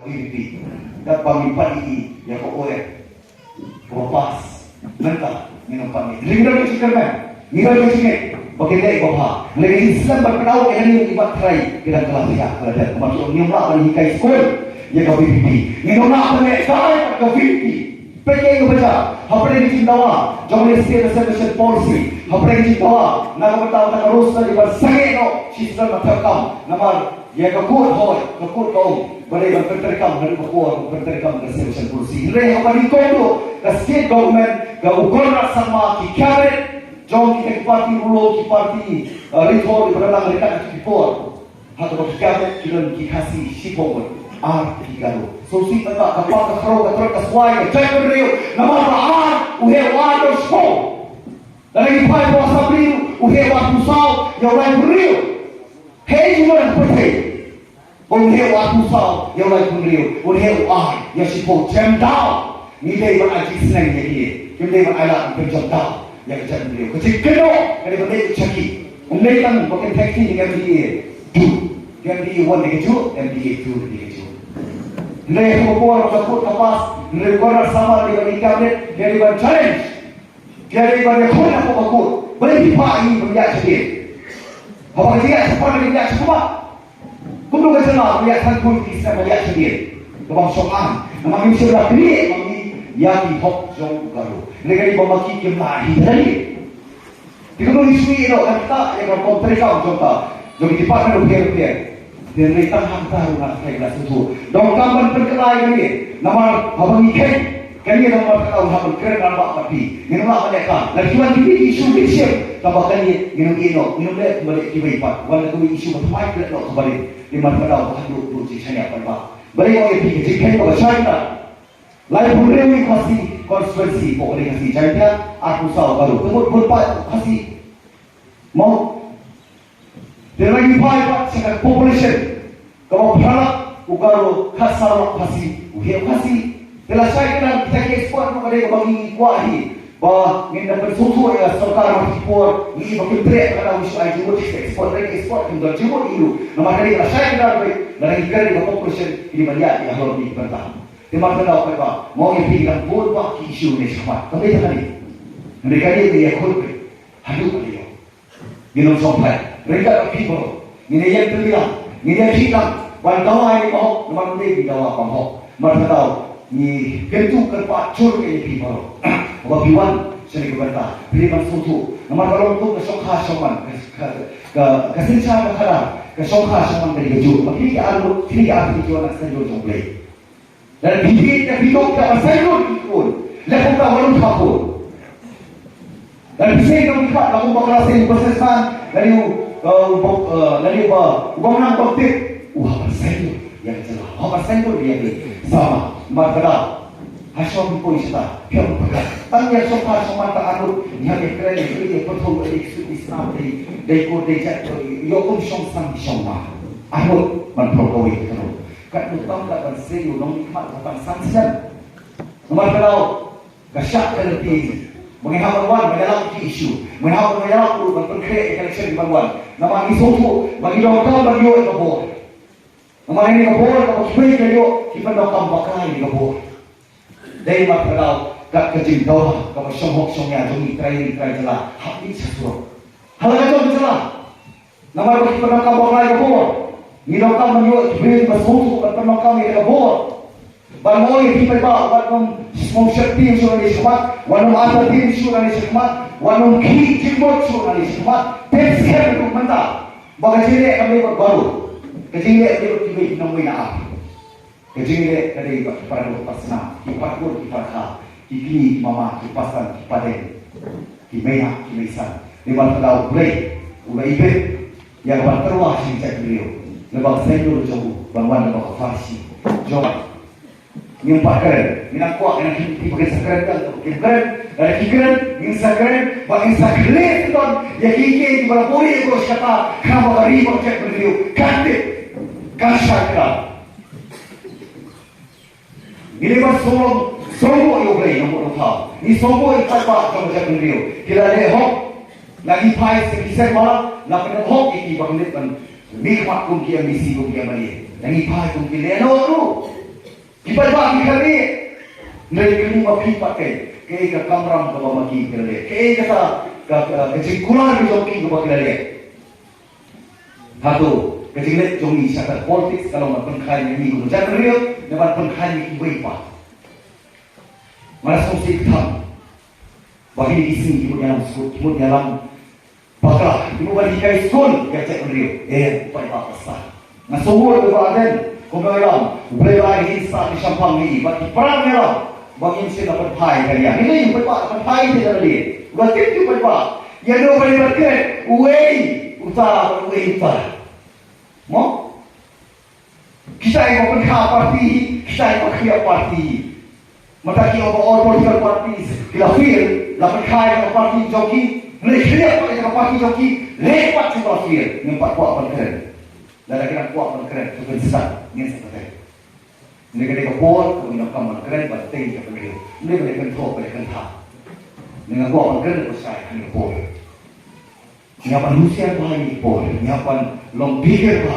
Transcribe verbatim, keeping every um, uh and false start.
VPP. Katba ngim pat ïohi ïa ka OM kaba pass. Mynta ngin ym pat ïohi. Ngi don ka jingkyrmen, ngi don ka jingngeit ba kin leh babha. Ngi don ka jingslem ban pyndonkam ïa kane, ngi bat trai ki dang kylla thiah kylla dep. Namar ngim lah ban hikai skul ïa ka VPP. Ngim lah ban leh kai bad ka VPP. Peit ïa ka bajar, hapdeng ka jingdawa jong ka State Reservation Policy, hapdeng ka jingdawa na ka bynta ka roster, ban sangeh noh shi sdang ban thep kam. Namar ïa ka kut hoi, ka kut ka um, ba dei ban pyntreikam haduh ka por ban pyntreikam ka Reservation Policy. Hynrei haba nyngkong ruh ka State Government, ka u Conrad Sangma, ki cabinet jong kita ki party ruh, ki party, eh, rithor, ba dang ryngkat ha ki por. Ha kaba ki cabinet ki don ki Khasi shiphew ngut, ar ki Garo. Sngewsih tang ba ka pang ka khrew, ka trot ka swai, ka jaitbynriew, namar ba ar, u heh u ar don shiphew. Lada ngi phai ha u Assembly ruh, u heh u arphew saw ïa u laiphew hynriew. Hei jingmut ha ka pyrthei ba u heh u arphew saw ïa u laiphew hynriew, u heh u ar ïa shiphew. Jem daw. Ngi dei ban ai jingsneng ïa ki, kim dei ban ai lad ban pynjot daw ïa ka jaitbynriew. Ka jingkynnoh ka dei ban dei ka jaki. Ym dei tang ba kin theh kti ïa ka MDA two, ka MDA one dei kajuh, MDA two dei kajuh. Hynrei ha ka por ba ka kut ka pass, hynrei u Conrad Sangma dei ban ïa cabinet, dei ban challenge. Ki dei ban ïakhun hapoh ka kut. Balei phi phah ïa ngi ban ïaid shadien? Haba ka jingïaid shaphang ka jingïaid shakhmat. Kumno ka jylla ban ïaid than khuid, ki snem ban ïaid shadien? Ka bym shong am. Namar ngim shym la knieh ma ngi ïa ki hok jong u Garo. Hynrei ka dei ba ma ki kim lah hi lade. Te kumno ngi shu ïeh noh, kata ïa ka rukom treikam jong ka, jong ki department bapher bapher. Te hynrei tang hangta ruh nga sa kyrpad sngewthuh, donkam ban pynkylla ïa kane. Namar haba ngi kheiñ, kane namar kata u hap ban kren rangbah bad phi. Ngin ym lah ban leh ka. Lada ki wan kiwei ki issue ki shem, tangba kane ngin ym ïeh noh, ngin ym leh kumba leh kiwei pat. Wan da kawei issue ba thymmai, leh noh kaba rit. Te namar kata u hap duh duh jingshaniah paidbah. Balei nga ong ïa phi ka jingkheiñ kaba shai kata. Laiphew hynriew ïa u Khasi constituency, hapoh kane Khasi Jaiñtia, arphew saw Garo. Te mut bun paid u Khasi. Mo. Te lada ngi phai pat sha ka population kaba phra lak u Garo, khatsaw lak u Khasi, u heh u Khasi. Te lashai kyndan kita ki expert ruh ka dei kaba ngi kwah hi ba ngin da pynsngewthuh ïa ka sorkar ha ki por, ngi ba kim treh ka dei u shu ai jingmut ki expert, ki expert kim don jingmut ïa u. Namar ka dei lashai kyndan ruh lada ngi kren ïa ka population, kine ban ïaid ïa halor kine ki bynta. Te namar kata u paidbah, nga ong ïa phi, dang bun bha ki issue ne shakhmat. Kam dei tang kane. Hynrei kane ka ïakhun phi haduh ka ïoh. Ngin ym shong phai. Ryngkat bad phi baroh ngin ïa ïeng pynbiang, ngin ïa ïeng pynbiang ban dawa ïa ka hok, namar ym dei ban dawa kam hok. Namar kata ngi kyntu kyrpad jur ïa phi baroh. Haba phi wan shane ka bynta, phi dei ban sngewthuh. Namar ka long kum ka shongkha shongman, ka, ka, ka, ka synshar ka khadar, ka shongkha shongman ka dei kajuh. Namar kine ki arngut, kine ki arngut ki wan na ka saiñdur jong U Blei. Lada phi, phi, phi duk da ka saiñdur ki khun. Leh kumta, wat lum kha khun. Lada phi seng da u khmat, la kum bakla seng u businessman, lane u, uh, u bak-, uh, lane u ba, u bym nang bym tip. U hap ban saiñdur ïa ka jylla, u hap ban saiñdur ïa ka. Sama, namar kata, ha shong phi poi shata, phi ym pyrkhat. Tang ïa shongkha shongman tang arngut, ngi hap ïa kren, ïa kren, ïa pyrthuh, ïa ksuid, ïa snam, dei, dei kur, dei jait, ïa kum shong sam, shong ma. Arngut, ban pyrkhat kawei ka ruh. Katno tam ka ban seng u nongmihkhmat ba pang san snem. Namar ka daw ka shah ka lynti ba ngin hap ban wan ban ïalap ki issue, ba ngin hap ban ïalap ruh ban pynkhreh ïa ka election ban wan. Namar ngi sngewthuh ba ngi donkam ban ïoh ïa ka bor. Namar ïa ka bor kaba kiwei ki ïoh ki pyndonkam bakla ïa ka bor. Dei namar ka daw kat ka jingdawa kaba shong hok shong ïa jong ngi trai ri trai jylla hap ngi sha surok. Ha la ka jong ka jylla. Namar ba ki pyndonkam bakla ïa ka bor. Ngi donkam ban ïoh ki briew kiba sngewthuh ban pyndonkam ïa ka bor. Ban ong ïa phi paidbah, wat nym sngewsih tim shuh nangne shakhmat, wat nym artatien shuh nangne shakhmat, wat nym khih jingmut shuh nangne shakhmat. Pynskhem ruh mynta ba ka jingleh kam dei bad baroh. Ka jingleh ka dei bad kiwei ki nongwei na ar. Ka jingleh ka dei bad ki para doh para snam, ki para kur ki para kha, ki kñi ki mama, ki pasan ki padeng, ki meiñak ki meisan. Namar ka daw U Blei u la ibit ïa ka ban tyrwa sha ki jaitbynriew. Naba ka saiñdur jong u ban wan naba ka pharshi jong u. Ngim pat kren, ngin nang kwah, ngin nang kynti ba kin sa kren, kin kren, lada ki kren, ngin sa kren, ba ngin sa kren, ïa ki, ki, kiba la buh ïa ka shkata, khnang ba ka ri bad ka jaitbynriew kan tip, kan shai kynrad. Ngi dei ban sngewlong, sngewbha ïa U Blei, nongbuh nongthaw. Ngi sngewbha ïa ki paidbah jong ka jaitbynriew. Ki la leh hok, la ngi phai sha ki seng balang, la pynlong hok ïa ki ba kin leit ban mihkhmat kum ki MDC, kum ki MLA. La ngi phai kum ki leh noh ruh. Paidbah ki kham ïeh. Hynrei kane ma phi pat, kaei ka kamram kaba ma ki ki la leh? Kaei kata ka, ka, ka jingkular ka jong ki kaba ki la leh? Hato ka jingleh jong ngi sha ka politics ka long ban pynkhlaiñ ïa ngi kum ka jaitbynriew ne ban pynkhlaiñ ïa kiwei pat? Nga la sngewsih kthang ba kine ki sngi ki mut ïalam skul, ki mut ïalam bakla, ki mut ban hikai skul ïa ka jaitbynriew. Eh, u paidbah ka sah. Nga sngewbha ba ïa den, kumno ïalam, U Blei ba ai ki sah ki shaphang ïa ngi, bad ki para ïalam ba ngin shim la pynphai ka ria. Ngi lei u paidbah la pynphai te da lei. Ba tip ki paidbah ïa no ba ïa kren, uei uta, uei uta. Mo? Kita ïa ba pynkha party, kita ïa ba khlieh party. Mynta ki overall political parties ki la fail, la pynkha ïa ka party jong ki, leh khlieh pat ïa ka party jong ki, leh pat shu ba la fail, ngim pat kwah ban kren. Lada ki dang kwah ban kren, to kin stad, ngin sa kren. Ngi ka dei ka por, ko ngi donkam ban kren, ban tei ïa ka briew. Ngi ka dei kynthoh, ka dei kyntha. Ngi nga kwah ban kren, ko shai, ngi ka por. Ngi hap ban husiar bha ïa ki por, ngi hap ban long bikher bha.